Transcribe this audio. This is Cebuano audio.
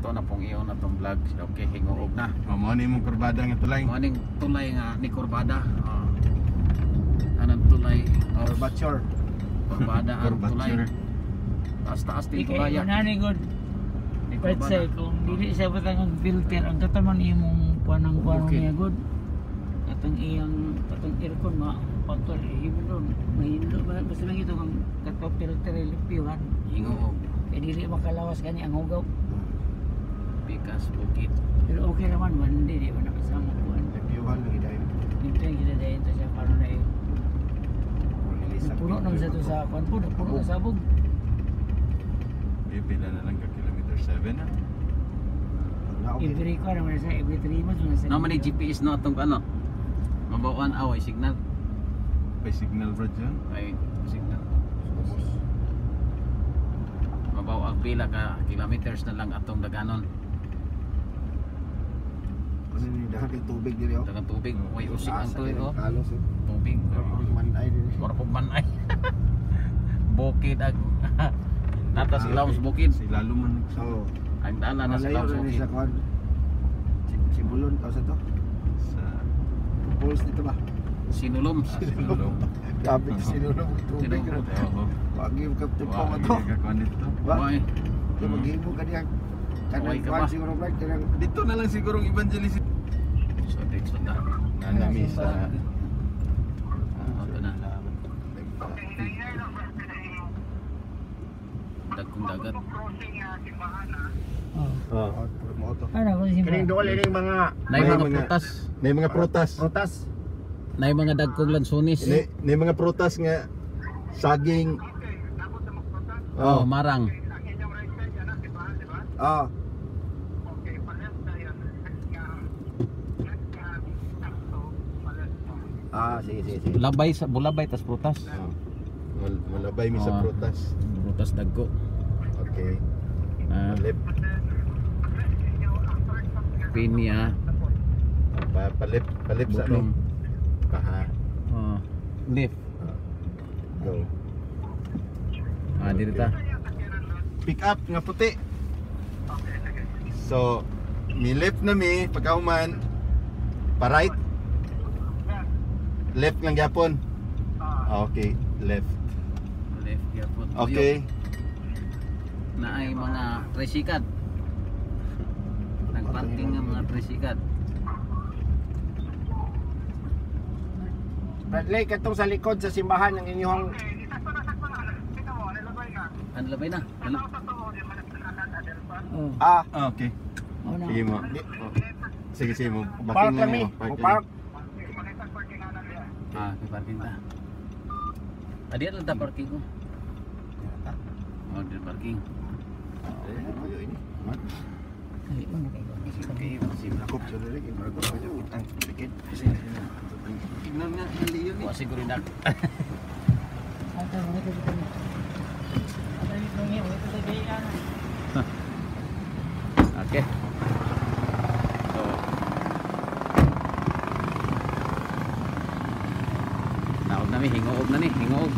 Ato na pong iyon atong vlog. Okay, hinguog na. Oh, mo ni mong kurbada nga tulay. Mo ning tulay nga ni Kurbada. Oh. Anong tulay? Oh, Curvature. Kurbada ang tulay. Curvature. Taas-taas Di din kay tulay. unani good. Ni Let's Kurbada. say kung dili siya batang ang filter ang kataman imong kuan ang kuan Bukid. niya good. Katong iyang katong aircon ma pagkol even doon mahilo ba basta lang ito kang katong filter lipiwan Hinguog. kay dili makalawas kani ang hugaw. Pikas bukid. Pero okay naman one day di ba nakasama kuan. Reviewhan lagi dahil. Dito yung sila dahil to siya karon na eh. Puno naman sa to sa kuan po, puno na sabog. Eh, pila na lang ka kilometer 7 na. Every kuan naman sa every 3 months na sa. Naman ni GPS no atong ano. Mabawan away signal. May signal bro dyan. Ay signal. Mabaw ang pila ka kilometers na lang atong daganon. Kasi ni dahil kay tubig diri oh. Dagang tubig, way usik ang tuig oh. Kalos eh. Tubig. Mura man ay diri. Mura pug man ay. Bukid ag nata sa ilawom sa bukid. Si lalo man. So, Ang dala na sa malayo ilawom sa rin bukid. sa kuan. Sibulon ka sa to. Sa Pulse dito ba? Sinulom. Sinulong. Grabe sinulong tubig. Sinulong. Oo. Wagi ka tupo Wa mo to. ka kuan dito. Ba? Way. Di maghimo ka diyan. Okay Kanang ka kuan ba? siguro Brad kanang Dito na lang siguro ang evangelist. So dito na. Nanami sa Ito na. Dagkong dagat. Oh. Oh. Oh, mo to. Ano ko simba. Kaning dool ining mga Nay May mga prutas. May mga prutas. prutas. Nay mga dagkong lansones. May mga prutas nga saging. Oh, Oh, marang. Oh. Ah, sige sige sige. Labay sa bulabay tas prutas. Oh. Malabay mi sa Oh. prutas. Prutas dagko. Okay. Ah, Palip. pinya, Pa, palip, palip sa butong. ano? Paha. Oh, leaf. Ah. Go. Ah, dito ta. Pick up nga puti. So, mi left na mi pagkauman. Pa right. Left lang gyapon. Ah, okay, left. Left gyapon. Okay. Na ay mga trisikad. Nagparking ng mga trisikad. Bradley, katong sa likod sa simbahan ng inyong Ano labay na? Ano? Oh. ah, Ah, okay. Oh na. Sige mo. Sige, sige mo. park Backing lang kami. mo. Mo park. Ah, may parking ta. Adi lang ta parking ko. Oh, di parking. Eh, ayo ini. Man. Ay, ano kay ko. Okay, Lakop sa diri kay murag ko ang pikit. Tignan nga hali yun eh. Wa siguro na. Ato mga ito dito. Ato dito ngi, ito sa gaya. Okay. So, naog na mi, hinguog na ni, hinguog.